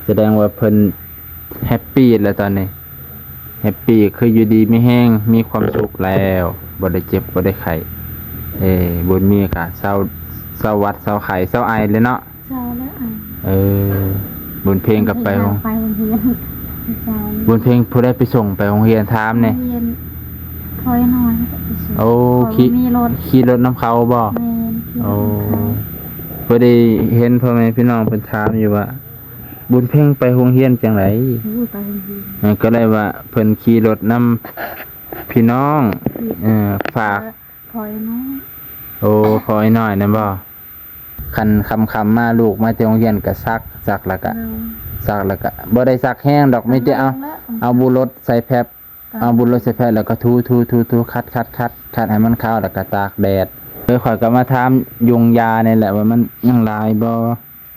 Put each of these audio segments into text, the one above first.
ສະແດງວ່າເພິ່ນແຮັບປີແລ້ວຕອນນີ້ ແຮັບປີ ຄືຢູ່ດີມີແຮງ ມີຄວາມສຸກແລ້ວ ບໍ່ໄດ້ເຈັບບໍ່ໄດ້ໄຂ້. ເອີ ບຸນມີກະເຊົາ ເຊົາຫວັດເຊົາໄຂ້ເຊົາໄອແລ້ວເນາະ. ເຊົາແລ້ວ ເອີ ບຸນເພັງກໍໄປໂຮງ ໄປໂຮງຮຽນ ເຊົາ. ບຸນເພັງຜູ້ໃດໄປສົ່ງໄປໂຮງຮຽນ ຖາມແດ່. ໂຮງຮຽນ ຂ້ອຍນ້ອຍກໍໄປສົ່ງ. ໂອ້ ຂີ່ ຂີ່ລົດນຳເຂົາບໍ່? ແມ່ນ ຂີ່ລົດນຳເຂົາ. ໂອ້ ພໍດີເຫັນພໍ່ແມ່ພີ່ນ້ອງເພິ່ນຖາມຢູ່ວ່າ ບຸນເພັງໄປໂຮງຮຽນຈັ່ງໃດ? ໂອ້ ໄປໂຮງຮຽນ ເອີ ກໍເລີຍວ່າເພິ່ນຂີ່ລົດນຳພີ່ນ້ອງ ເອີ ຝາກ ພໍ່ນ້ອຍ. ໂອ້ ພໍ່ນ້ອຍນັ້ນບໍ່? ຄັນຄ່ຳໆມາ ລູກມາແຕ່ໂຮງຮຽນກໍຊັກ ຊັກແລ້ວກໍ ເອີ ຊັກແລ້ວກໍບໍ່ໄດ້ຊັກແຮງດອກ ມີແຕ່ເອົາ ເອົາບຸລົດໃສ່ແຟັບ ເອົາບຸລົດໃສ່ແຟັບ ແລ້ວກໍຖູໆໆ ຂັດໆໆ ຂັດໃຫ້ມັນຂາວ ແລ້ວກໍຕາກແດດ. ເອີ ຂ້ອຍກໍມາຖາມຍຸງຢານີ້ແຫຼະວ່າມັນຍັງຫຼາຍບໍ່?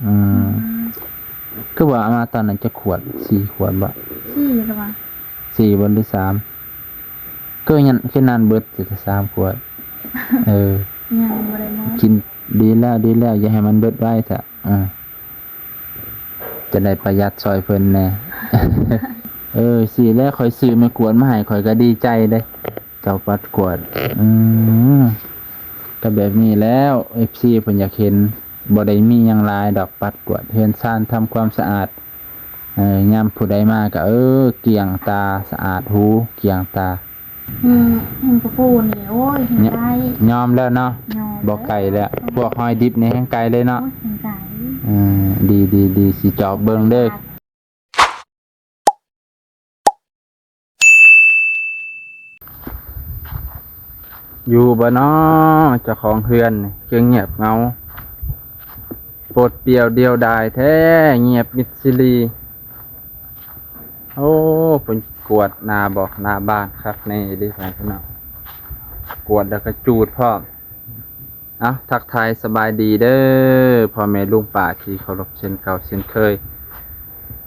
ອືມ ອືມ ຄືວ່າເອົາມາຕອນນັ້ນຈັກຂວດ? ສີ່ຂວດບໍ່? ສີ່ແລ້ວວ່າ ສີ່ບໍ່ ຫຼື ສາມ? ຄືຍັງ ຄືນັ້ນເບິດຊິສາມຂວດ. ເອີ ຍັງບໍ່ໄດ້ໝົດ. ກິນ ດີແລ້ວ ດີແລ້ວ ຢ່າໃຫ້ມັນເບິດໄວຊະ. ເອີ ຈະໄດ້ປະຢັດຊ່ອຍເພິ່ນແດ່. ເອີ ຊີ້ແຫຼະ ຂ້ອຍຊື້ໄມ້ກວດມາໃຫ້ ຂ້ອຍກໍດີໃຈເດ້. ເຈົ້າປັດກວາດ ອືມ ກໍແບບນີ້ແຫຼະ ເອັຟຊີ ເພິ່ນຢາກເຫັນ. ບໍ່ໄດ້ມີຫຍັງຫຼາຍດອກ ປັດກວາດເຮືອນຊານ ທຳຄວາມສະອາດ. ເອີ ຍາມຜູ້ໃດມາກໍ ເອີ ກ້ຽງຕາ ສະອາດຫູ ກ້ຽງຕາ. ອືມ ອືມ ກະປູນີ້ ໂອ້ຍ ຍ- ໄດ້ ຍອມແລ້ວເນາະ ຍອມ ບໍ່ໄກແລ້ວ ແລ້ວ ພວກຫອຍດິບນີ້ແຮ່ງໄກເລີຍເນາະ. ໂອ້ຍ ແຮ່ງໄກ. ເອີ ດີໆໆ ຊິຈອບເບິ່ງເດີ. ຢູ່ບໍ່ນໍ ເຈົ້າຂອງເຮືອນນີ້ ຄືງຽບເຫງົາ ໂປດປ່ຽວດຽວດາຍແທ້ ງຽບມິດຊີລີ. ໂອ້ ເພິ່ນກວດໜ້າບໍ່ ໜ້າບ້ານຄັກແນ່ເດ້ ພີ່ນ້ອງ ກວດແລ້ວກໍຈູດພ້ອມ. ເອົາ ທັກທາຍສະບາຍດີເດີ ພໍ່ແມ່ລຸງປ້າທີ່ເຄົາລົບເຊັ່ນເກົ່າເຊັ່ນເຄີຍ.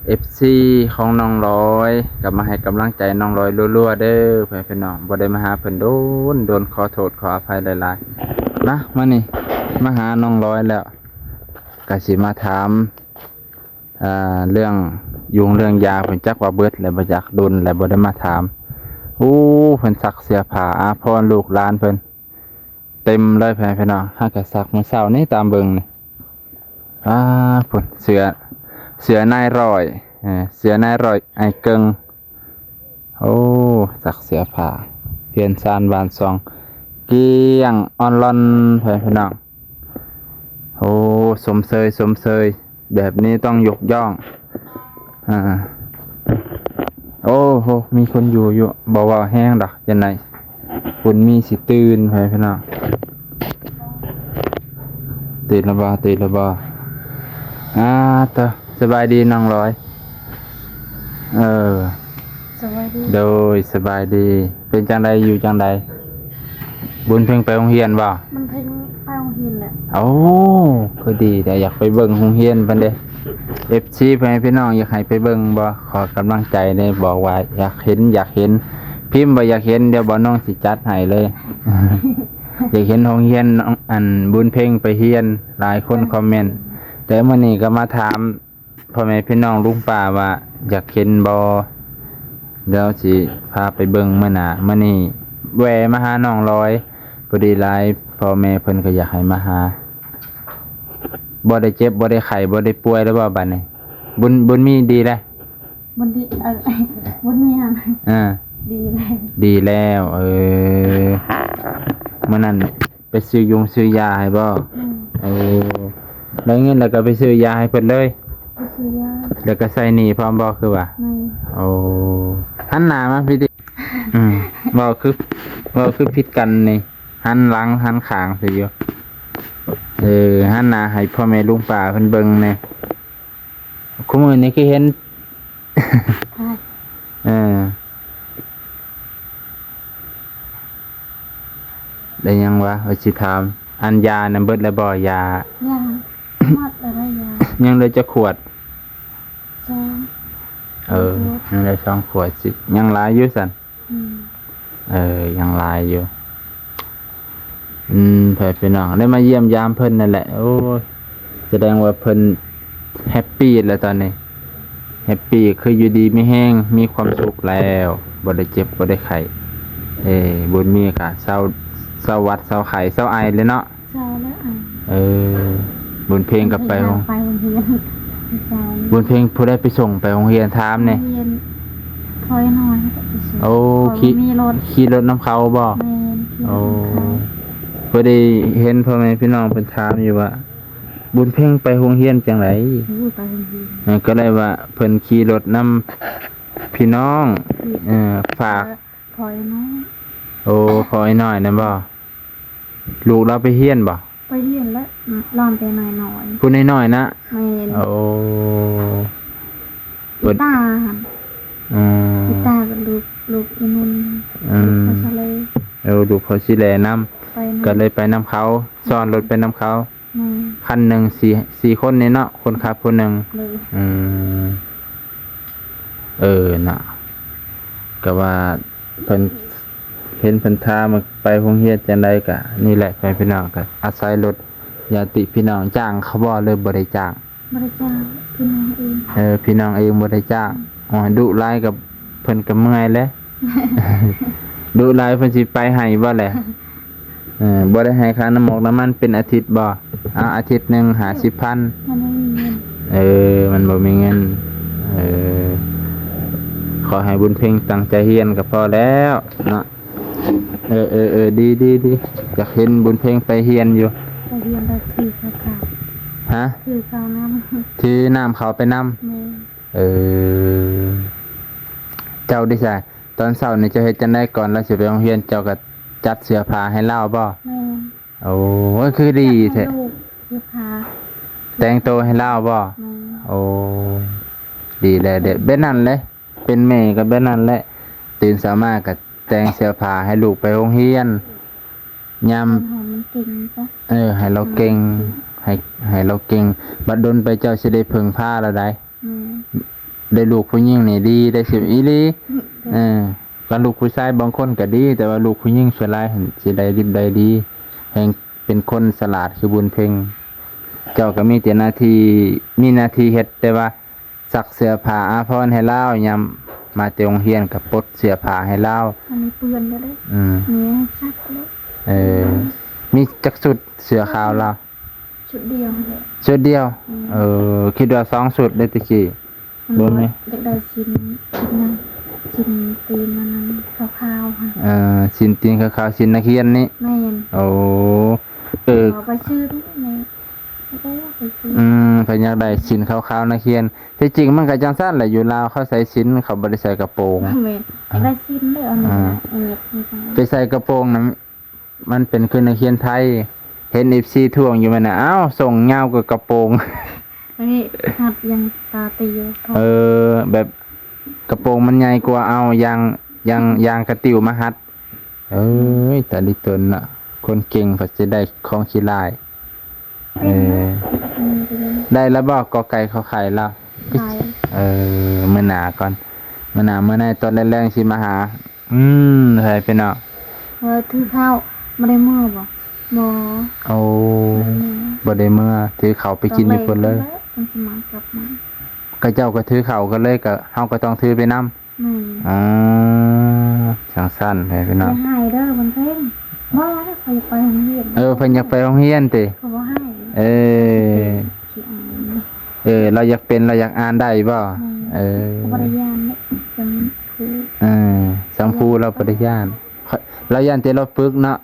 ເອັຟຊີ ຂອງນ້ອງລອຍ ກໍມາໃຫ້ກຳລັງໃຈນ້ອງລອຍລັວໆເດີ ພໍ່ແມ່ພີ່ນ້ອງ. ບໍ່ໄດ້ມາຫາເພິ່ນດົນໆ ຂໍໂທດຂໍອະໄພຫຼາຍໆ. ມາ ມານີ້ ມາຫານ້ອງລອຍແລ້ວ ກໍຊິມາຖາມ ອ່າ ເລື່ອງຍຸງເລື່ອງຢາເພິ່ນ ຈັກວ່າເບິດແລ້ວບໍ່ ຈັກດົນແລ້ວບໍ່ໄດ້ມາຖາມ. ໂອ້ ເພິ່ນຊັກເສື້ອຜ້າອາພອນລູກຫຼານເພິ່ນ ເຕັມເລີຍ ພໍ່ແມ່ພີ່ນ້ອງ. ຫາກະຊັກມື້ເຊົ້ານີ້ ຕາມເບິ່ງນີ້. ອາ ພຸ້ນ ເສື້ອ ເສື້ອນາຍຮ້ອຍ ເອີ ເສື້ອນາຍຮ້ອຍອ້າຍເກິ່ງ. ໂອ້ ຊັກເສື້ອຜ້າ ເຮືອນຊານບ້ານຊ່ອງ ກ້ຽງອອນລອນ ພໍ່ແມ່ພີ່ນ້ອງ. ໂອ້ ຊົມເຊີຍ ຊົມເຊີຍ ແບບນີ້ຕ້ອງຍົກຍ້ອງ. ອາ ໂອ້ໂຫ ມີຄົນຢູ່ຢູ່ ບໍ່ເວົ້າແຮງດອກ ຈັ່ງໃດ ບຸນມີຊິຕື່ນ ພໍ່ແມ່ພີ່ນ້ອງ. ຕື່ນແລ້ວບໍ່? ຕື່ນແລ້ວບໍ່? ອາ ເຕີ ສະບາຍດີນ້ອງລອຍ. ເອີ ສະບາຍດີ. ໂດຍ ສະບາຍດີ. ເປັນຈັ່ງໃດ ຢູ່ຈັ່ງໃດ? ບຸນເພັງໄປໂຮງຮຽນບໍ່? ບຸນເພັງໄປໂຮງຮຽນແຫຼະ. ໂອ້ ຄືດີແທ້ ຢາກໄປເບິ່ງໂຮງຮຽນເພິ່ນເດ້. ເອັຟຊີ ພໍ່ແມ່ພີ່ນ້ອງ ຢາກໃຫ້ໄປເບິ່ງບໍ່? ຂໍກຳລັງໃຈແດ່ ບອກວ່າຢາກເຫັນ ຢາກເຫັນ ພິມວ່າຢາກເຫັນ ດຽວບ່າວນ້ອງຊິຈັດໃຫ້ເລີຍ. ຢາກເຫັນໂຮງຮຽນນ້ອງ ອັນ ບຸນເພັງໄປຮຽນ ຫຼາຍຄົນຄອມເມັນ. ແຕ່ມື້ນີ້ກໍມາຖາມ ພໍ່ແມ່ພີ່ນ້ອງລຸງປ້າວ່າຢາກເຫັນບໍ່? ດຽວຊິພາໄປເບິ່ງມື້ໜ້າ. ມື້ນີ້ແວ່ມາຫານ້ອງລອຍ ພໍດີຫຼາຍພໍ່ແມ່ເພິ່ນກໍຢາກໃຫ້ມາຫາ. ບໍ່ໄດ້ເຈັບ ບໍ່ໄດ້ໄຂ້ ບໍ່ໄດ້ປ່ວຍແລ້ວບໍ່ບາດນີ້? ບຸນ ບຸນມີດີແລ້ວ? ບຸນດີ ເອີ ບຸນມີຫັ້ນ ເອີ ດີແລ້ວ ດີແລ້ວ. ເອີ ມື້ນັ້ນ ໄປຊື້ຢົງຊື້ຢາໃຫ້ບໍ່? ອືມ ເອີ ໄດ້ເງິນແລ້ວກໍໄປຊື້ຢາໃຫ້ເພິ່ນເລີຍ? ໄປຊື້ຢາ ແລ້ວກໍໃຊ້ໜີ້ພ້ອມບໍ່ ຄືວ່າ? ແມ່ນ. ໂອ້ ຫັນໜ້າມາພີ້ຕິ. ອືມ ເວົ້າຄື ເວົ້າຄືຜິດກັນນີ້ ຫັນຫຼັງຫັນຂ້າງຊື່ຢູ່. ເອີ ຫັນໜ້າໃຫ້ພໍ່ແມ່ລຸງປ້າເພິ່ນເບິ່ງແດ່. ຄູ່ມື້ນີ້ຄືເຫັນ ເອີ ໄດ້ຫຍັງວະ ວ່າຊິຖາມ ອັນຢານັ້ນເບິດແລ້ວບໍ່? ຢາ ຍັງ ໝົດແລ້ວໄດ້ຢາ ຍັງເຫຼືອຈັກຂວດ? ສອງ. ເອີ ຍັງໄດ້ສອງຂວດ ຊິຍັງຫຼາຍຢູ່ຊັ້ນ. ອືມ ເອີ ຍັງຫຼາຍຢູ່. ອືມ ພໍ່ແມ່ພີ່ນ້ອງ ໄດ້ມາຢ້ຽມຢາມເພິ່ນນັ້ນແຫຼະ. ໂອ້ຍ ສະແດງວ່າເພິ່ນແຮັບປີແລ້ວຕອນນີ້ ຮບປີ້ ຄືຢູ່ດີມີແຮງ ມີຄວາມສຸກແລ້ວ ບໍ່ໄດ້ເຈັບບໍ່ໄດ້ໄຂ້. ເອີ ບຸນມີກະເຊົາ ເຊົາຫວັດເຊົາໄຂ້ເຊົາໄອແລ້ວເນາະ. ເຊົາແລ້ວ ເອີ ບຸນເພັງກໍໄປໂຮງ ໄປໂຮງຮຽນ ເຊົາ. ບຸນເພັງຜູ້ໃດໄປສົ່ງໄປໂຮງຮຽນ ຖາມແດ່? ໂຮງຮຽນ ພໍ່ນ້ອຍກໍໄປສົ່ງ. ໂອ້ ຂີ່ ບໍ່ມີລົດ ຂີ່ລົດນຳເຂົາບໍ່? ແມ່ນ ຂີ່ລົດນຳເຂົາ. ໂອ້ ພໍດີເຫັນພໍ່ແມ່ພີ່ນ້ອງເພິ່ນຖາມຢູ່ວ່າ ບຸນເພັງໄປໂຮງຮຽນຈັ່ງໃດ? ໂອ້ ໄປໂຮງຮຽນ ເອີ ກໍເລີຍວ່າເພິ່ນຂີ່ລົດນຳພີ່ນ້ອງ ເອີ ຝາກ ພໍ່ນ້ອຍ. ໂອ້ ພໍ່ນ້ອຍນັ້ນບໍ່? ລູກລາວໄປຮຽນບໍ່? ໄປຮຽນແລ້ວ ລາວແຕ່ນ້ອຍໆ ຜູ້ນ້ອຍໆນະ. ແມ່ນ. ໂອ້ ອີຕາຫັ້ນ. ອືມ ອີຕາກັບລູກ ລູກອີນຸ່ນ. ອືມ ລູກພໍ່ຊິແລ. ເອີ ລູກພໍ່ຊິແລນຳ ກໍເລີຍໄປນຳເຂົາ ຊ້ອນລົດໄປນຳເຂົາ. ແມ່ນ. ຄັນໜຶ່ງ ສີ່ ສີ່ຄົນນີ້ເນາະ ຄົນຂັບຜູ້ໜຶ່ງ. ໂດຍ. ອືມ ເອີ ນະ ກໍວ່າເພິ່ນເຫັນເພິ່ນຖາມວ່າໄປໂຮງຮຽນຈັ່ງໃດ ກໍນີ້ແຫຼະ ພໍ່ແມ່ພີ່ນ້ອງ ກໍອາໄສລົດຍາດຕິພີ່ນ້ອງ. ຈ້າງເຂົາບໍ່ ຫຼືບໍ່ໄດ້ຈ້າງ? ບໍ່ໄດ້ຈ້າງ ພີ່ນ້ອງເອງ. ເອີ ພີ່ນ້ອງເອງບໍ່ໄດ້ຈ້າງ. ໂອ້ຍ ດຸຫຼາຍກໍເພິ່ນກໍເມື່ອຍແຫຼະ ດຸຫຼາຍເພິ່ນຊິໄປໃຫ້ບໍ່ແຫຼະ? ເອີ ບໍ່ໄດ້ໃຫ້ຄ່ານ້ຳໝອກນ້ຳມັນເປັນອາທິດບໍ່? ເອົາ ອາທິດໜຶ່ງຫ້າສິບພັນ. ມັນບໍ່ມີເງິນ. ເອີ ມັນບໍ່ມີເງິນ. ເອີ ຂໍໃຫ້ບຸນເພັງຕັ້ງໃຈຮຽນກໍພໍແລ້ວເນາະ. ເອີ ເອີ ເອີ ດີ ດີ ດີ ຢາກເຫັນບຸນເພັງໄປຮຽນຢູ່. ໄປຮຽນແລ້ວຖືເຂົ້າ. ຮະ? ຖືເຂົ້ານຳ. ຖືນ້ຳເຂົ້າໄປນຳ. ແມ່ນ. ເອີ ເຈົ້າເດຊະ ຕອນເຊົ້ານີ້ເຈົ້າເຮັດຈັ່ງໃດ? ກ່ອນລາວຊິໄປໂຮງຮຽນ ເຈົ້າກໍຈັດເສື້ອຜ້າໃຫ້ລາວບໍ່? ແມ່ນ. ໂອ້ຍ ຄືດີແທ້. ຈັດໃຫ້ລູກເສື້ອຜ້າ ແຕ່ງໂຕໃຫ້ລາວບໍ່? ແມ່ນ. ໂອ້ ດີແລ້ວເດ້ ແບບນັ້ນແຫຼະ ເປັນແມ່ກໍແບບນັ້ນແຫຼະ ຕື່ນເຊົ້າມາກໍແຕ່ງເສື້ອຜ້າໃຫ້ລູກໄປໂຮງຮຽນ ຍາມ ໃຫ້ມັນເກັ່ງຊະ. ເອີ ໃຫ້ລາວເກັ່ງ ໃຫ້ ໃຫ້ລາວເກັ່ງ ບັດດົນໄປເຈົ້າຊິໄດ້ເພິ່ງພາລາວໄດ໋. ອືມ ໄດ້ລູກຜູ້ຍິງນີ້ດີໄດ໋ ຊິອີ່ຫຼີ. ເອີ ຄັນລູກຜູ້ຊາຍບາງຄົນກໍດີ ແຕ່ວ່າລູກຜູ້ຍິງສ່ວນຫຼາຍຫັ້ນຊິໄດ້ດິບໄດ້ດີ ແຮ່ງເປັນຄົນສະຫຼາດຄືບຸນເພັງ. ເຈົ້າກໍມີແຕ່ໜ້າທີ່ ມີໜ້າທີ່ເຮັດແຕ່ວ່າຊັກເສື້ອຜ້າອາພອນໃຫ້ລາວ ຍາມມາແຕ່ໂຮງຮຽນກໍປົດເສື້ອຜ້າໃຫ້ລາວ. ອັນນີ້ເປື້ອນແລ້ວເດ້. ອືມ ແມ່ຊັກແລ້ວ. ເອີ ມີຈັກຊຸດເສື້ອຂາວລາວ? ຊຸດດຽວແຫຼະ. ຊຸດດຽວ. ອືມ ເອີ ຄິດວ່າສອງຊຸດເດ້ແຕ່ກີ້. ມັນບໍ່ ບໍ່ແມ່ນ ຢາກໄດ້ຊິນ ຊິນຫຍັງ ຊິນຕີນອັນນັ້ນຂາວໆຫັ້ນ. ເອີ ຊິນຕີນຂາວໆ ຊິນນັກຮຽນນີ້. ແມ່ນ. ໂອ້ ເອີ ເອົາໄປຊື້ແມ່. ໂອ້ ໄປຊື້. ອືມ ເພິ່ນຢາກໄດ້ຊິນຂາວໆນັກຮຽນ. ທີ່ຈິງມັນກໍຈັ່ງຊັ້ນແຫຼະ ຢູ່ລາວເຂົາໃສ່ຊິນ ເຂົາບໍ່ໄດ້ໃສ່ກະໂປງ. ແມ່ນ. ຢາກໄດ້ຊິນເດ້ ອັນນີ້. ອ່າ ເອີ ໄປໃສ່ກະໂປງນຳ ມັນເປັນຄືນັກຮຽນໄທ ເຫັນເອັຟຊີທ້ວງຢູ່ແມ່ນນະ. ອ້າວ ສົ້ງຍາວກວ່າກະໂປງ. ອັນນີ້ຮັດຢ່າງຕາຕີຢູ່. ເອີ ແບບກະໂປງມັນໃຫຍ່ກວ່າ ເອົາຢາງ ຢາງ ຢາງກະຕິວມາຮັດ. ເອີຍ ຕາລິຕົນເນາະ ຄົນເກັ່ງພັດຊິໄດ້ຂອງຂີ້ລ້າຍ. ເອີ ໄດ້ແລ້ວບໍ່? ກໍໄກ່ເຂົາຂາຍແລ້ວ. ຂາຍ. ເອີ ມື້ໜ້າກ່ອນ ມື້ໜ້າ ມື້ໃນຕອນແລງໆຊິມາຫາ. ອືມ ໃຫ້ພີ່ນ້ອງ ເອີ ຖືເຂົ້າ ບໍ່ໄດ້ເມືອບໍ່? ບໍ່. ໂອ້ ບໍ່ໄດ້ເມືອ ຖືເຂົ້າໄປກິນຢູ່ພຸ້ນເລີຍ. ເພິ່ນຊິມາກັບມາ ເຂົາເຈົ້າກໍຖືເຂົ້າກັນເລີຍ ກໍເຮົາກໍຕ້ອງຖືໄປນຳ. ແມ່ນ. ອໍ ຈັ່ງຊັ້ນ ໃຫ້ພີ່ນ້ອງ ຢ່າໃຫ້ເດີ ມັນເພງ. ບໍ່ ເຂົາຢາກໄປໂຮງຮຽນ. ເອີ ເພິ່ນຢາກໄປໂຮງຮຽນຕິ? ເຂົາບໍ່ໃຫ້. ເອີ ຂີ້ອາຍ. ເອີ ລາວຢາກເປັນ ລາວຢາກອ່ານໄດ້ບໍ່? ແມ່ນ. ເອີ ບໍ່ໄດ້ຢ້ານເດ້ ຈຳຄູ. ເອີ ຈຳຄູລາວບໍ່ໄດ້ຢ້ານ ລາວຢ້ານແຕ່ລາວປຶກເນາະ.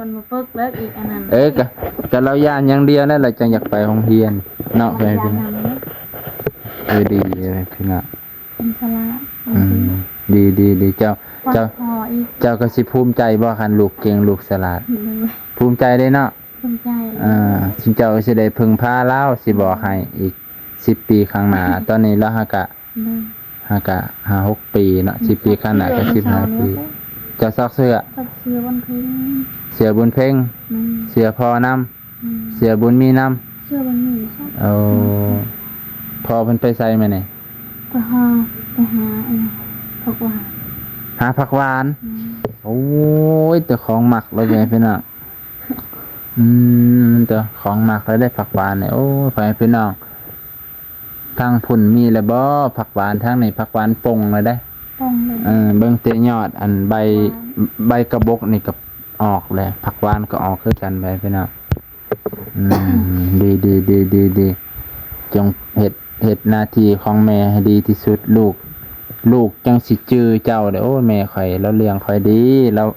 ມັນບໍ່ປຶກແລ້ວອີກອັນນັ້ນ. ເອີ ກະ ກະລາວຢ້ານຢ່າງດຽວນັ້ນແຫຼະ ຈັ່ງຢາກໄປໂຮງຮຽນເນາະ. ເອີ ດີເລີຍພີ່ນ້ອງ. ເປັນສະຫຼາດ. ອືມ ດີ ດີ ດີ. ເຈົ້າ ເຈົ້າ ເຈົ້າກໍຊິພູມໃຈບໍ່ ຄັນລູກເກັ່ງ ລູກສະຫຼາດ? ໂດຍ. ພູມໃຈເດ້ເນາະ. ພູມໃຈ. ເອີ ຊິເຈົ້າຊິໄດ້ເພິ່ງພາລາວ ຊິບອກໃຫ້ອີກສິບປີຂ້າງໜ້າ. ຕອນນີ້ລາວຫາກະ ໂດຍ ຫາກະຫ້າຫົກປີເນາະ ສິບປີຂ້າງໜ້າກໍສິບຫ້າປີ. ເຈົ້າຊັກເສື້ອ ຊັກເສື້ອບຸນເພັງ. ເສື້ອບຸນເພັງ. ແມ່ນ. ເສື້ອພໍ່ນຳ. ອືມ ເສື້ອບຸນມີນຳ. ເສື້ອບຸນມີ. ໂອ້ ພໍ່ເພິ່ນໄປໃສມື້ນີ້? ໄປຫາ ໄປຫາອັນ ຜັກຫວານ ຫາຜັກຫວານ. ອືມ ໂອ້ຍ ແຕ່ຂອງມັກເລີຍພີ່ນ້ອງ. ອືມ ແຕ່ຂອງມັກເລີຍເດ້ ຜັກຫວານນີ້. ໂອ້ຍ ພໍ່ແມ່ພີ່ນ້ອງ ທາງພຸ້ນມີແລ້ວບໍ່? ຜັກຫວານ ທາງນີ້ຜັກຫວານປົ່ງແລ້ວເດ້. ປົ່ງແລ້ວ. ເອີ ເບິ່ງແຕ່ຍອດ ອັນໃບ ຫວານ ໃບກະບົກນີ້ກໍອອກແລ້ວ ຜັກຫວານກໍອອກຄືກັນໄປພີ່ນ້ອງ. ອືມ ດີໆໆໆ ຈົ່ງເຮັດ ເຮັດໜ້າທີ່ຂອງແມ່ໃຫ້ດີທີ່ສຸດ ລູກ ລູກຈັ່ງຊິຈື່ເຈົ້າເດ້. ໂອ້ຍ ແມ່ຂ້ອຍລາວລ້ຽງຂ້ອຍດີ ລາວ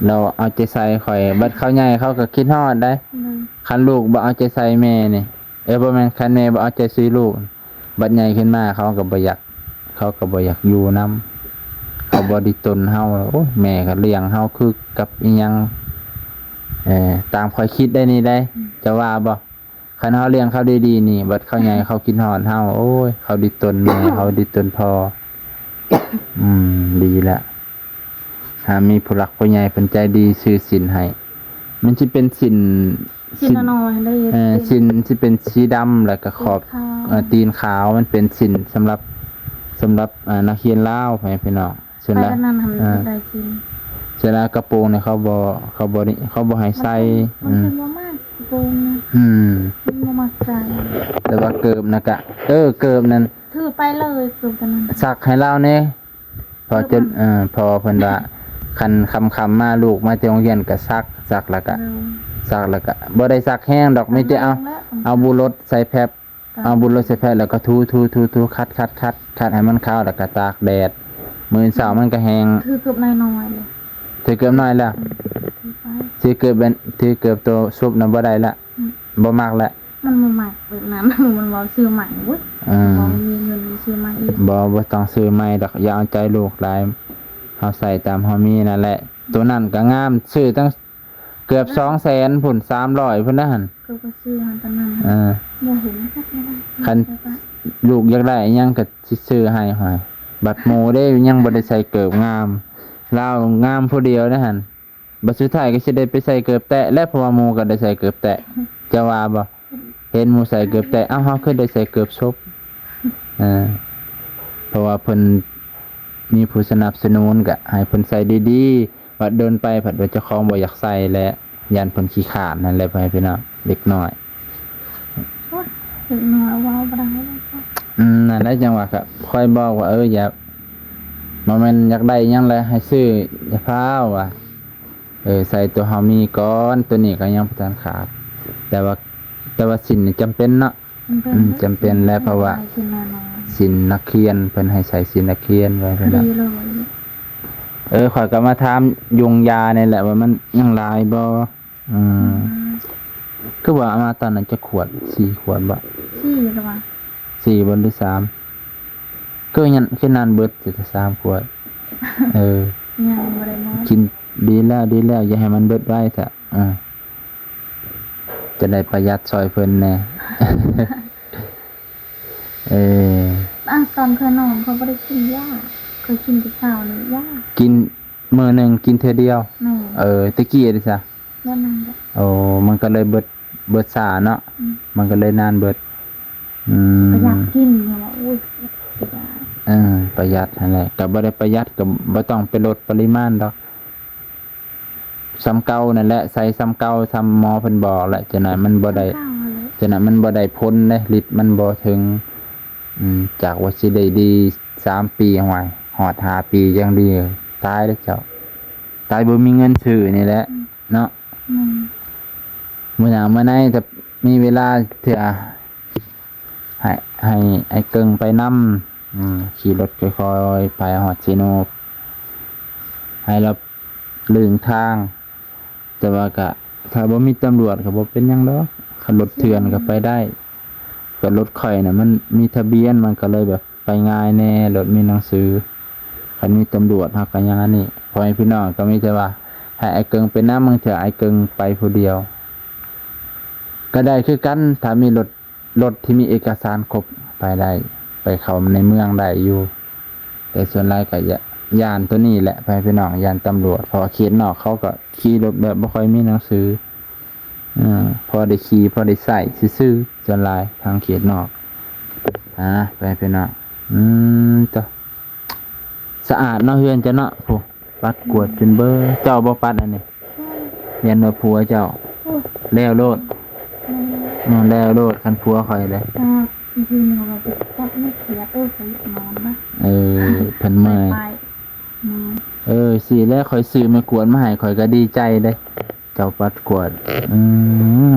ລາວເອົາໃຈໃສ່ຂ້ອຍ ບັດເຂົາໃຫຍ່ເຂົາກໍຄິດຮອດໄດ໋. ອືມ ຄັນລູກບໍ່ເອົາໃຈໃສ່ແມ່ນີ້ ເອີ ບໍ່ແມ່ນ ຄັນແມ່ບໍ່ເອົາໃຈໃສ່ລູກ ບັດໃຫຍ່ຂຶ້ນມາເຂົາກໍບໍ່ຢາກ ເຂົາກໍບໍ່ຢາກຢູ່ນຳ ເຂົາບໍ່ດິດຕົນເຮົາ. ໂອ້ຍ ແມ່ກໍລ້ຽງເຮົາຄືກັບອີ່ຫຍັງ ເອີ ຕາມຂ້ອຍຄິດໄດ໋ນີ້ໄດ໋. ອືມ ເຈົ້າວ່າບໍ່? ຄັນເຮົາລ້ຽງເຂົາດີໆນີ້ ບັດເຂົາໃຫຍ່ເຂົາຄິດຮອດເຮົາ ໂອ້ຍ ເຂົາດິດຕົນແມ່ ເຂົາດິດຕົນພໍ່. ອືມ ດີລະ ຫາມີຜູ້ຫຼັກຜູ້ໃຫຍ່ເພິ່ນໃຈດີຊື້ສິນໃຫ້ ມັນຊິເປັນສິນ ສິນ ສິນ ນ້ອຍໆເລີຍ. ເອີ ສິນຊິເປັນສີດຳ ແລ້ວກໍຂອບ ຂາວ ເອີ ຕີນຂາວ ມັນເປັນສິນສຳລັບ ສຳລັບ ເອີ ນັກຮຽນລາວ ພໍ່ແມ່ພີ່ນ້ອງ. ສ່ວນຫຼາຍ ໄປອັນນັ້ນຫັ້ນ ເອີ ໄດ້ກິນ ສ່ວນຫຼາຍກະໂປງນີ້ເຂົາບໍ່ ເຂົາບໍ່ ເຂົາບໍ່ໃຫ້ໃສ່. ມັນ ອືມ ມັນບໍ່ມັກກະໂປງນະ. ອືມ ມັນບໍ່ມັກໃສ່. ແຕ່ວ່າເກີບນະກະ ເອີ ເກີບນັ້ນ ຖືໄປເລີຍ ເກີບຕົວນັ້ນ ຊັກໃຫ້ລາວແດ່ ເພາະ ເອີ ເພາະເພິ່ນວ່າ ຄັນຄ່ຳໆມາ ລູກມາແຕ່ໂຮງຮຽນກະຊັກ ຊັກແລ້ວກະ ເອີ ຊັກແລ້ວກະ ບໍ່ໄດ້ຊັກແຮງດອກ ມີແຕ່ເອົາ ເອົາບຸລົດໃສ່ແຟັບ ເອົາບຸລົດໃສ່ແຟບ ແລ້ວກໍຖູໆໆ ຂັດໆໆ ຂັດໃຫ້ມັນຂາວ ແລ້ວກໍຕາກແດດ ມື້ອື່ນເຊົ້າມັນກໍແຫ້ງ. ຖືເກີບນ້ອຍໆເລີຍ ຖືເກີບນ້ອຍແລ້ວ ອືມ ຖືໄປ ຖືເກີບແບບ ຖືເກີບໂຕຊຸບນະບໍ່ໄດ້ລະ ອືມ ບໍ່ມັກລະ ມັນບໍ່ມັກແບບນັ້ນ ມັນເວົ້າຊື້ໃໝ່ ໂອ້ຍ ອືມ ບໍ່ມີເງິນຊື້ໃໝ່ອີກ ບໍ່ ບໍ່ຕ້ອງຊື້ໃໝ່ດອກ ຢ່າເອົາໃຈລູກຫຼາຍ ເຮົາໃສ່ຕາມເຮົາມີນັ້ນແຫຼະ ໂຕນັ້ນກໍງາມ ຊື້ຕັ້ງ ເກືອບສອງແສນພຸ້ນ ສາມຮ້ອຍພຸ້ນນະຫັ້ນ ເຂົາກໍຊື້ຫັ້ນຕອນນັ້ນ ເອີ ບໍ່ເຫັນຄັກເນາະ ຄັນລູກຢາກໄດ້ຫຍັງກໍຊິຊື້ໃຫ້ ຫ້ວຍ ບັດໝູ່ເດ້ ຍັງບໍ່ໄດ້ໃສ່ເກີບງາມ ລາວງາມຜູ້ດຽວນະຫັ້ນ ບັດສຸດທ້າຍກໍຊິໄດ້ໄປໃສ່ເກີບແຕະແຫຼະ ເພາະວ່າໝູ່ກໍໄດ້ໃສ່ເກີບແຕະ ເຈົ້າວ່າບໍ່? ເຫັນໝູ່ໃສ່ເກີບແຕະ ເອົ້າ ເຮົາຄືໄດ້ໃສ່ເກີບສົບ ເອີ ເພາະວ່າເພິ່ນມີຜູ້ສະໜັບສະໜູນ ກະໃຫ້ເພິ່ນໃສ່ດີໆ ບັດດົນໄປພັດວ່າເຈົ້າຂອງບໍ່ຢາກໃສ່ແຫຼະ ຢ້ານເພິ່ນຂີ້ຄ້ານຫັ້ນແຫຼະ ພໍ່ແມ່ພີ່ນ້ອງ ເດັກນ້ອຍ ໂອ້ຍ ເດັກນ້ອຍເວົ້າບໍ່ໄດ້ເລີຍ ອືມ ນັ້ນແຫຼະ ຈັ່ງວ່າກະຂ້ອຍບອກວ່າ ເອີ ຢ່າ ບໍ່ແມ່ນຢາກໄດ້ຫຍັງແຫຼະ ໃຫ້ຊື້ ຢ່າຟ້າວວ່າ ເອີ ໃສ່ຕົວເຮົາມີກ່ອນ ຕົວນີ້ກໍຍັງບໍ່ທັນຂາດ ແຕ່ວ່າ ແຕ່ວ່າສິນນີ້ຈຳເປັນເນາະ ຈຳເປັນ ອືມ ຈຳເປັນແຫຼະ ເພາະວ່າສິນນັກຮຽນ ເພິ່ນໃຫ້ໃສ່ສິນນັກຮຽນໄວ້ ເພິ່ນວ່າ ເອີ ຂ້ອຍກໍມາຖາມຢົງຢານີ້ແຫຼະວ່າມັນຍັງຫຼາຍບໍ່ ອືມ ອືມ ຄືວ່າເອົາມາຕອນນັ້ນຈັກຂວດ ສີ່ຂວດບໍ່ ສີ່ແລ້ວວ່າ ສີ່ບໍ່ ຫຼື ສາມ ຄືຍັງ ຄືນັ້ນເບິດ ສາມຂວດ ເອີ ຍັງບໍ່ໄດ້ໝົດ ກິນ ດີແລ້ວ ດີແລ້ວ ຢ່າໃຫ້ມັນເບິດໄວຊະ ອືມ ຈະໄດ້ປະຢັດຊ່ອຍເພິ່ນແດ່ ເອີ ອ່ະ ຕອນຂ້ອຍນອນຂ້ອຍບໍ່ໄດ້ກິນຢາ ຂ້ອຍກິນແຕ່ເຊົ້ານີ້ຢາ ກິນ ມື້ໜຶ່ງກິນເທື່ອດຽວ ແມ່ນ ເອີ ແຕ່ກີ້ເດຊະ ແບບນັ້ນແຫຼະ ໂອ້ ມັນກໍເລີຍເບິດ ເບິດຊ້າເນາະ ອືມ ມັນກໍເລີຍນານເບິດ ອືມ ປະຢັດກິນ ເພາະວ່າ ໂອ້ຍ ເສຍດາຍ ເອີ ປະຢັດຫັ້ນແຫຼະ ກໍບໍ່ໄດ້ປະຢັດ ກໍບໍ່ຕ້ອງໄປລົດປະລິມານດອກ ສ່ຳເກົ່ານັ້ນແຫຼະ ໃສ່ສ່ຳເກົ່າ ສ່ຳໝໍເພິ່ນບອກແຫຼະ ຈັ່ງນັ້ນມັນບໍ່ໄດ້ ຈັ່ງນັ້ນມັນບໍ່ໄດ້ຜົນເດ້ ລິດມັນບໍ່ເຖິງ ອືມ ຈາກວ່າຊິໄດ້ດີສາມປີ ຫ້ວຍ ຮອດຫ້າປີຍັງດີ ຕາຍເດ້ເຈົ້າ ຕາຍບໍ່ມີເງິນຊື້ນີ້ແຫຼະ ອືມ ເນາະ ອືມ ມື້ໜ້າມື້ໃນ ຖ້າມີເວລາເທື່ອ ໃຫ້ ໃຫ້ອ້າຍເກິ່ງໄປນຳ ອືມ ຂີ່ລົດຄ່ອຍໆໄປຮອດເຊໂນ ໃຫ້ລາວລຶ້ງທາງ ແຕ່ວ່າກະ ຖ້າບໍ່ມີຕຳຫຼວດກໍບໍ່ເປັນຫຍັງດອກ ຄັນລົດເຖື່ອນກໍໄປໄດ້ ກໍລົດຂ້ອຍນະ ມັນມີທະບຽນ ມັນກໍເລີຍແບບໄປງ່າຍແດ່ ລົດມີໜັງສື ຄັນມີຕຳຫຼວດເຮົາກໍຍັງອັນນີ້ ພໍ່ແມ່ພີ່ນ້ອງກໍມີແຕ່ວ່າ ໃຫ້ອ້າຍເກິ່ງໄປນຳ ບາງເທື່ອອ້າຍເກິ່ງໄປຜູ້ດຽວ ກໍໄດ້ຄືກັນ ຖ້າມີລົດ ລົດທີ່ມີເອກະສານຄົບໄປໄດ້ ໄປເຂົ້າໃນເມືອງໄດ້ຢູ່ ແຕ່ສ່ວນຫຼາຍກໍຢ້ານ ຢ້ານໂຕນີ້ແຫຼະ ພໍ່ແມ່ພີ່ນ້ອງ ຢ້ານຕຳຫຼວດ ເພາະວ່າເຂດນອກເຂົາກໍຂີ່ລົດແບບບໍ່ຄ່ອຍມີໜັງສື ເອີ ພໍໄດ້ຂີ່ພໍໄດ້ໃຊ້ຊື່ໆ ສ່ວນຫຼາຍທາງເຂດນອກ ອາ ພໍ່ແມ່ພີ່ນ້ອງ ອືມ ໂຕ ສະອາດເນາະ ເຮືອນເຈົ້າເນາະ ຜູ້ ປັດກວາດຈົນເບີ ເຈົ້າບໍ່ປັດອັນນີ້ ຢ້ານວ່າຜົວເຈົ້າ ໂອ້ຍ ແລ້ວໂລດ ອືມ ແລ້ວໂລດ ຄັນຜົວຂ້ອຍເດ້ ອືມ ຄືແນວວ່າຈັບເຮັດວຽກ ເອີ ຂ້ອຍນອນນະ ເອີ ເພິ່ນເມື່ອຍ ໄປໆ ແມ່ນ ເອີ ຊີ້ແຫຼະ ຂ້ອຍຊື້ໄມ້ກວາດມາໃຫ້ ຂ້ອຍກໍດີໃຈເດ້ ເຈົ້າປັດກວາດ ອືມ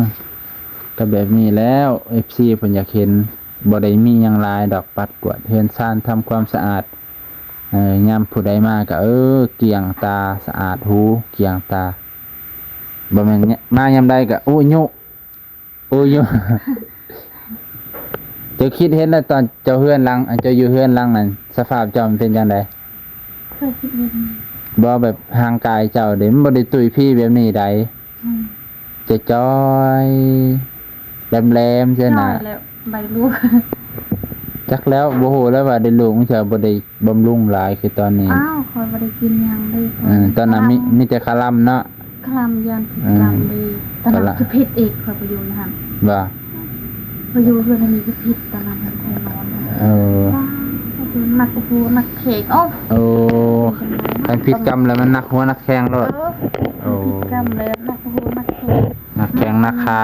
ກໍແບບນີ້ແຫຼະ ເອັຟຊີ ເພິ່ນຢາກເຫັນ ບໍ່ໄດ້ມີຫຍັງຫຼາຍດອກ ປັດກວາດເຮືອນຊານ ທຳຄວາມສະອາດ ເອີ ຍາມຜູ້ໃດມາກໍ ເອີ ກ້ຽງຕາ ສະອາດຫູ ກ້ຽງຕາ ບໍ່ແມ່ນມາຍາມໃດກໍ ໂອ້ຍ ໂອ້ຍ ເຈົ້າຄິດເຫັນແລ້ວ ຕອນເຈົ້າເຮືອນຫຼັງ ອັນເຈົ້າຢູ່ເຮືອນຫຼັງນັ້ນ ສະພາບເຈົ້າມັນເປັນຈັ່ງໃດ? ເຄີຍຄິດເຫັນ ບໍ່ ແບບຮ່າງກາຍເຈົ້າເດ້ ມັນບໍ່ໄດ້ຕຸ້ຍພີແບບນີ້ໃດ ອືມ ຈະຈ່ອຍ ແຫຼມໆ ໃສ່ໜ້າ ຈ່ອຍແລ້ວ ໃບລູກ ຈັກແລ້ວ ບໍ່ຮູ້ແລ້ວວ່າໄດ້ລູກ ມັນຈະບໍ່ໄດ້ ບຳລຸງຫຼາຍຄືຕອນນີ້ ອ້າວ ຂ້ອຍບໍ່ໄດ້ກິນຫຍັງເລີຍ ເອີ ຕອນນັ້ນມີ ມີແຕ່ຄະລຳເນາະ ຄະລຳ ຢ້ານຜິດກຳເດ້ ເອີ ຕອນນັ້ນຄືຜິດອີກ ຂ້ອຍໄປຢູ່ຫັ້ນ ວ່າ ໄປຢູ່ເຮືອນອັນນີ້ຄືຜິດ ຕອນນັ້ນຂ້ອຍນອນ ເອີ ວ່າ ໜັກຫົວໜັກແຂ້ງ ໂອ້ ໂອ້ ຄັນຜິດກຳແລ້ວມັນໜັກຫົວໜັກແຂ້ງໂລດ ເອີ ໂອ້ ຜິດກຳແລ້ວໜັກຫົວໜັກແຂ້ງ ໜັກແຂ້ງໜັກຂາ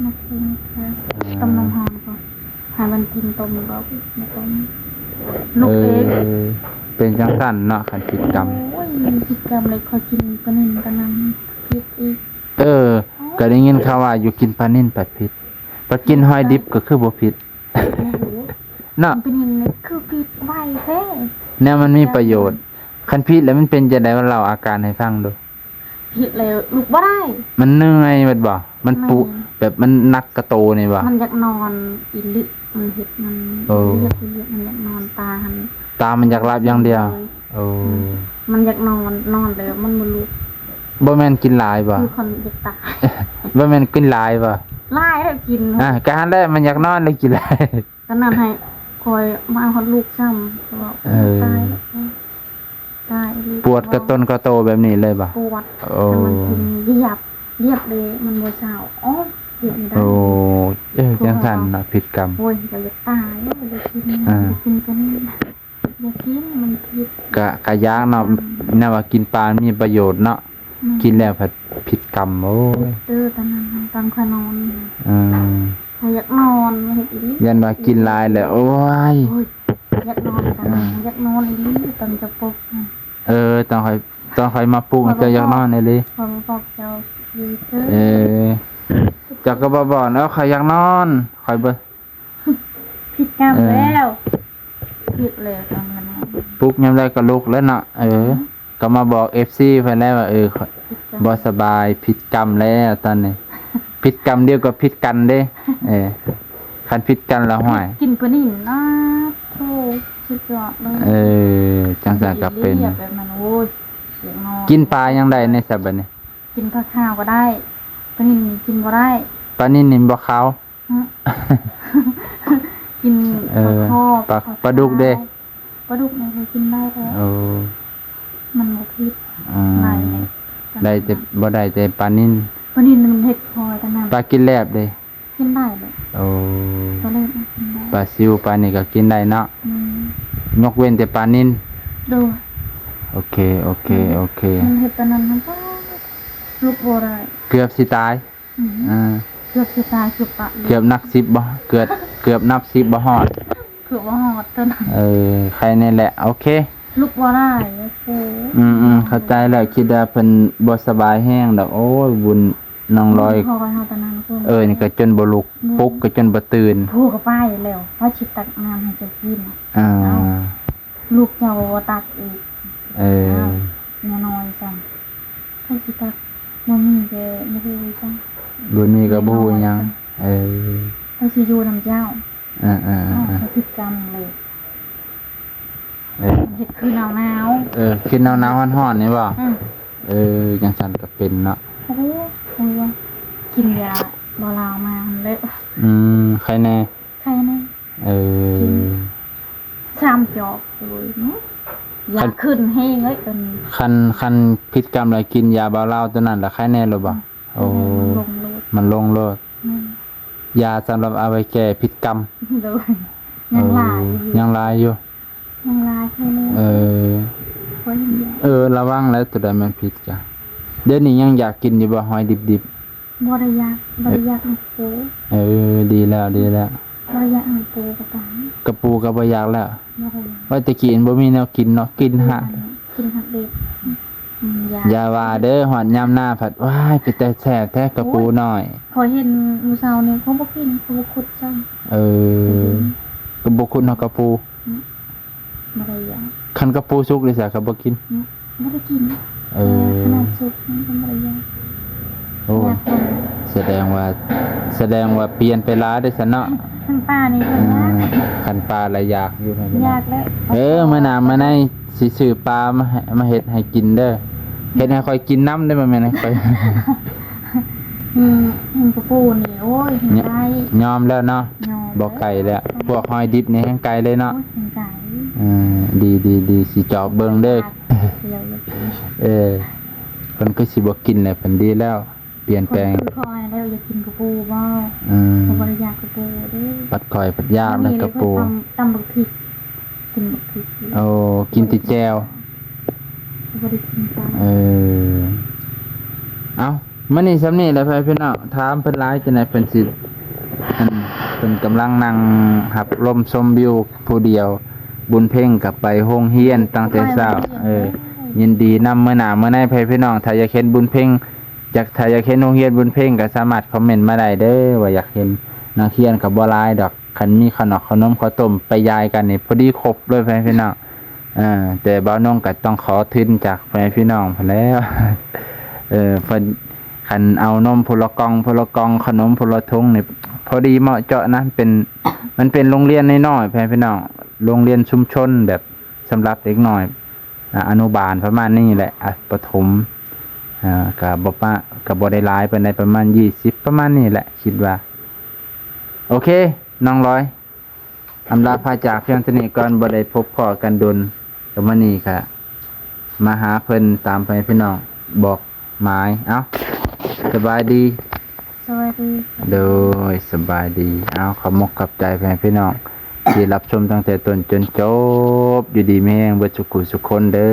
ໜັກແຂ້ງໜັກຂາ ອືມ ຕົ້ມນ້ຳຮ້ອນກ່ອນ ໃຫ້ມັນເປັນຕົ້ມ ບໍ່ເປັນຕົ້ມ ລຸກເອງ ເອີ ເປັນຈັ່ງຊັ້ນເນາະ ຄັນຜິດກຳ ໂອ້ຍ ຜິດກຳເລີຍ ຂ້ອຍກິນປານິນປານັນຜິດອີກ ເອີ ກໍໄດ້ຍິນຂ່າວວ່າຢູ່ກິນປານິນປາດຜິດ ປາດກິນຫອຍດິບກໍຄືບໍ່ຜິດ ບໍ່ຮູ້ ເນາະ ປານິນນີ້ຄືຜິດໄວແທ້ ແນວມັນມີປະໂຫຍດ ຄັນຜິດແລ້ວມັນເປັນຈັ່ງໃດ ເລົ່າອາການໃຫ້ຟັງດູ. ຜິດແລ້ວລຸກບໍ່ໄດ້ ມັນເມື່ອຍແມ່ນບໍ່? ມັນປຸ ແມ່ນ ແບບມັນໜັກກະໂຕນີ້ບໍ່? ມັນຢາກນອນອີ່ຫຼີ ມັນເຮັດມັນ ໂອ້ ວຽກອີ່ຫຼີ ມັນຢາກນອນ ຕາຫັ້ນ ຕາມັນຢາກຫຼັບຢ່າງດຽວ ໂອ້ ອືມ ມັນຢາກນອນ ນອນແລ້ວມັນບໍ່ລຸກ ບໍ່ແມ່ນກິນຫຼາຍບໍ່? ຄືຄົນຢາກຕາຍ ບໍ່ແມ່ນກິນຫຼາຍບໍ່? ຫຼາຍແລ້ວກິນ ອ່າ ກະຫັ້ນແຫຼະ ມັນຢາກນອນແລ້ວກິນຫຼາຍ ຕອນນັ້ນໃຫ້ຂ້ອຍມາເອົາຮອດລູກຊ້ຳ ເພາະວ່າ ເອີ ຕາຍແລ້ວ ຕາຍອີ່ຫຼີ ປວດກະຕົນກະໂຕແບບນີ້ເລີຍບໍ່? ປວດ ໂອ້ ແຕ່ມັນກິນຢຽບ ຢຽບເດ້ ມັນບໍ່ເຊົາ ໂອ້ ຢຽບບໍ່ໄດ້ ໂອ້ ເອີ ຈັ່ງຊັ້ນເນາະ ຜິດກຳ ໂອ້ຍ ບໍ່ຢາກຕາຍ ບໍ່ຢາກກິນ ອ່າ ບໍ່ກິນຕົວນີ້ ບໍ່ກິນ ມັນຜິດ ກະ ກະຢາກເນາະ ອືມ ແນວວ່າກິນປາມີປະໂຫຍດເນາະ ອືມ ກິນແລ້ວພັດຜິດກຳ ໂອ້ຍ ເດີ ຕອນນັ້ນ ຕອນຂ້ອຍນອນ ອືມ ຂ້ອຍຢາກນອນ ເຮັດອີ່ຫຼີ ຢ້ານວ່າກິນຫຼາຍແລ້ວ ໂອ້ຍ ໂອ້ຍ ຢາກນອນຕອນນັ້ນ ອ່າ ຢາກນອນອີ່ຫຼີ ຕອນຈະປຸກ ເອີ ຕອນຂ້ອຍ ຕອນຂ້ອຍມາປຸກ ເຈົ້າຢາກນອນອີ່ຫຼີ ຂ້ອຍບໍ່ບອກເຈົ້າ ເອີ ເຈົ້າກໍບໍ່ບອກເນາະ ຂ້ອຍຢາກນອນ ຂ້ອຍບໍ່ ຜິດກຳ ເອີ ແລ້ວ ຜິດແລ້ວຕອນນັ້ນ ປຸກຍາມໃດກໍລຸກແລ້ວເນາະ ເອີ ອືມ ກໍມາບອກເອັຟຊີເພິ່ນແລ້ວວ່າ ເອີ ຜິດກຳ ບໍ່ສະບາຍ ຜິດກຳແລ້ວຕອນນີ້ ຜິດກຳດຽວກໍຜິດກັນເດ້ ເອີ ຄັນຜິດກັນລະຫ້ວຍ ກິນກວ່ານີ້ນະ ໂທ້ ສຸດຍອດເລີຍ ເອີ ຈັ່ງຊັ້ນກໍເປັນ ແບບນັ້ນ ໂອ້ຍ ກິນປາຫຍັງໄດ້ແດ່ຊະບັດນີ້? ກິນປາຂາວກໍໄດ້ ປານິນນີ້ກິນບໍ່ໄດ້ ປານິນນີ້ບໍ່ຂາວ ຫຶ ກິນ ເອີ ປາຄໍ່ ປາ ປາ ປາດຸກເດ້? ປາດຸກນີ້ກໍກິນໄດ້ແລ້ວ ໂອ້ ມັນບໍ່ຜິດ ອືມ ໄດ້ແຫຼະ ໄດ້ແຕ່ ບໍ່ໄດ້ແຕ່ປານິນ ປານິນມັນເຮັດຄອຍຕະນັ້ນ ປາກິນແລບເດ້? ກິນໄດ້ແຫຼະ ໂອ້ ປາແລບກິນໄດ້ ປາຊິວ ປານີ້ກໍກິນໄດ້ເນາະ ອືມ ຍົກເວັ້ນແຕ່ປານິນ ໂດຍ ໂອເຄ ໂອເຄ ອືມ ໂອເຄ ມັນເຮັດຕະນັ້ນ ມັນກໍລຸກບໍ່ໄດ້ ເກືອບຊິຕາຍ ອືມ ອ່າ ເກືອບຊິຕາຍ ເກືອບປະ ເກືອບນັບສິບບໍ່ ເກືອບ ເກືອບນັບສິບບໍ່ຮອດ ເກືອບບໍ່ຮອດຕົວນັ້ນ ເອີ ໄຄແນ່ແຫຼະ ໂອເຄ ລຸກບໍ່ໄດ້ ໂອ້ ອືມໆ ເຂົ້າໃຈແລ້ວ ຄິດວ່າເພິ່ນບໍ່ສະບາຍແຮງດອກ ໂອ້ຍ ບຸນນ້ອງລອຍ ເຮົາຕອນນັ້ນ ເອີ ນີ້ກໍຈົນບໍ່ລຸກ ແມ່ນ ປຸກກໍຈົນບໍ່ຕື່ນ ຜູ້ກໍໄປແລ້ວ ວ່າຊິຕັກນ້ຳໃຫ້ເຈົ້າກິນ ອ່າ ອ້າວ ລູກເຈົ້າບໍ່ຕັກອີກ ເອີ ອ້າວ ເມຍນ້ອຍຊັ້ນ ໃຜຊິຕັກ ບໍ່ມີແຕ່ບໍ່ຮູ້ຈັ່ງ ບໍ່ມີກໍບໍ່ຮູ້ຫຍັງ ເອີ ໃຜຊິຢູ່ນຳເຈົ້າ ເອີໆໆໆ ອ້າວ ຜິດກຳເລີຍ ເອີ ເຮັດຄືໜາວໆ ເອີ ຄືໜາວໆ ຮ້ອນໆ ນີ້ບໍ່ ອືມ ເອີ ຈັ່ງຊັ້ນກໍເປັນເນາະ ໂອ້ໂຫ ກິນຢາບ່າວລາວມາຫັ້ນແຫຼະ ອືມ ໄຄແນ່ ໄຄແນ່ ເອີ ກິນສາມຈອກ ໂອ້ຍ ຢາກຂຶ້ນແຮງເລີຍຕອນນີ້ ຄັນ ຄັນຜິດກຳແລ້ວກິນຢາບ່າວລາວຕົວນັ້ນລະໄຄແນ່ໂລດບໍ່? ອືມ ໂອ້ ມັນລົງໂລດ ມັນລົງໂລດ ແມ່ນ ຢາສຳລັບເອົາໄວ້ແກ້ຜິດກຳ ໂດຍ ຍັງຫຼາຍຢູ່ ເອີ ຍັງຫຼາຍຢູ່ ຍັງຫຼາຍແຄ່ນີ້ ເອີ ເອີ ລະວັງແລ້ວ ຕົວໃດມັນຜິດກະ ດຽວນີ້ຍັງຢາກກິນຢູ່ບໍ່ ຫອຍດິບໆ? ບໍ່ໄດ້ຢາກ ບໍ່ໄດ້ຢາກນຳໂຄ ເອີ ດີແລ້ວ ດີແລ້ວ ບໍ່ຢາກ ເອົາປູກັບປາ ກະປູກະບໍ່ຢາກແລ້ວ ບໍ່ຢາກ ວ່າແຕ່ກີ້ບໍ່ມີແນວກິນເນາະ ກິນຫາກ ກິນຫາກເດັດ ອືມ ຢາ ຢ່າວ່າເດີ ຮອດຍາມໜ້າພັດ ວ້າຍ ເປັນຕາແຊບແທ້ ໂອ້ຍ ກະປູນ້ອຍ ຂ້ອຍເຫັນມື້ເຊົ້ານີ້ ຂ້ອຍບໍ່ກິນ ຂ້ອຍບໍ່ຂຸດຊ້ຳ ເອີ ອືມ ກະບໍ່ຂຸດເນາະກະປູ ອືມ ບໍ່ໄດ້ຢາກ ຄັນກະປູສຸກເດຊະ ກະບໍ່ກິນ ອືມ ບໍ່ໄດ້ກິນ ເອີ ຂະໜາດສຸກມັນກໍບໍ່ໄດ້ຢາກ ໂອ້ ຢາກ ສະແດງວ່າ ສະແດງວ່າປ່ຽນໄປຫຼາຍເດ້ຊັ້ນເນາະ ຄັນປານີ້ກໍຢາກ ເອີ ຄັນປາລະຢາກຢູ່ ຢາກແລ້ວ ເອີ ມື້ໜ້າມາໃນຊິຊື້ປາມາໃຫ້ ມາເຮັດໃຫ້ກິນເດີ ເຮັດໃຫ້ຂ້ອຍກິນນຳເດີ ບໍ່ແມ່ນໃຫ້ຂ້ອຍ ອືມ ເຫັນກະປູນີ້ ໂອ້ຍ ເຫັນໄກ ຍອມແລ້ວເນາະ ຍອມ ບໍ່ໄກແລ້ວ ແລ້ວ ພວກຫອຍດິບນີ້ແຮ່ງໄກເລີຍເນາະ ໂອ້ຍ ແຮ່ງໄກ ເອີ ດີໆໆ ຊິຈອບເບິ່ງເດີ ດຽວ ເອີ ເພິ່ນຄືຊິບໍ່ກິນແຫຼະ ເພິ່ນດີແລ້ວ ປ່ຽນແປງ ເພິ່ນຄືຂ້ອຍແລ້ວ ຢາກກິນກະປູບໍ່ ເອີ ຂ້ອຍບໍ່ໄດ້ຢາກກະປູເດ້ ບັດຂ້ອຍພັດຢາກແລ້ວກະປູ ຕຳ ຕຳບັກພິກ ກິນບັກພິກ ໂອ້ ກິນແຕ່ແຈ່ວ ບໍ່ໄດ້ກິນເຂົ້າ ເອີ ເອົ້າ ມື້ນີ້ຊ່ຳນີ້ແຫຼະ ພີ່ນ້ອງ ຖາມເພິ່ນຫຼາຍຈັ່ງໃດເພິ່ນຊິ ອັນ ເພິ່ນກຳລັງນັ່ງຮັບລົມຊົມວິວຜູ້ດຽວ ບຸນເພັງກໍໄປໂຮງຮຽນຕັ້ງແຕ່ເຊົ້າ ເອີ ຍິນດີນຳ ມື້ໜ້າມື້ໃນ ພີ່ນ້ອງ ຖ້າຢາກເຫັນບຸນເພັງ ຢາກ ຖ້າຢາກເຫັນໂຮງຮຽນບຸນເພັງກໍສາມາດຄອມເມັນມາໄດ້ເດີ ວ່າຢາກເຫັນ ນັກຮຽນກໍບໍ່ຫຼາຍດອກ ຄັນມີເຂົ້າໜອກເຂົ້າໜົມເຂົ້າຕົ້ມໄປຢາຍກັນນີ້ ພໍດີຄົບເລີຍ ພີ່ນ້ອງ ເອີ ແຕ່ບ່າວນົງກໍຕ້ອງຂໍທຶນຈາກພໍ່ແມ່ພີ່ນ້ອງພຸ້ນແຫຼ້ວ ເອີ ເພິ່ນ ຄັນເອົານົມຜູ້ລະກ່ອງ ຜູ້ລະກ່ອງ ເຂົ້າໜົມຜູ້ລະຖົງນີ້ ພໍດີເໝາະເຈາະນະ ເປັນ ມັນເປັນໂຮງຮຽນນ້ອຍໆ ພໍ່ແມ່ພີ່ນ້ອງ ໂຮງຮຽນຊຸມຊົນແບບສຳລັບເດັກນ້ອຍ ອາ ອະນຸບານປະມານນີ້ແຫຼະ ອາ ປະຖົມ ອາ ກະບໍ່ປະ ກະບໍ່ໄດ້ຫຼາຍປານໃດ ປະມານຊາວ ປະມານນີ້ແຫຼະ ຄິດວ່າ ໂອເຄ ນ້ອງລອຍ ອຳລາພາຈາກພຽງເທົ່ານີ້ກ່ອນ ບໍ່ໄດ້ພົບພໍ້ກັນດົນ ກະມື້ນີ້ກະມາຫາເພິ່ນຕາມພໍ່ແມ່ພີ່ນ້ອງບອກໝາຍ ເອົ້າ ສະບາຍດີ ສະບາຍດີ ໂດຍ ສະບາຍດີ ເອົ້າ ຂອບມົກຂອບໃຈພໍ່ແມ່ພີ່ນ້ອງທີ່ຮັບຊົມຕັ້ງແຕ່ຕົ້ນຈົນຈົບ ຢູ່ດີມີແຮງເບິດສຸຂູສຸຄົນເດີ.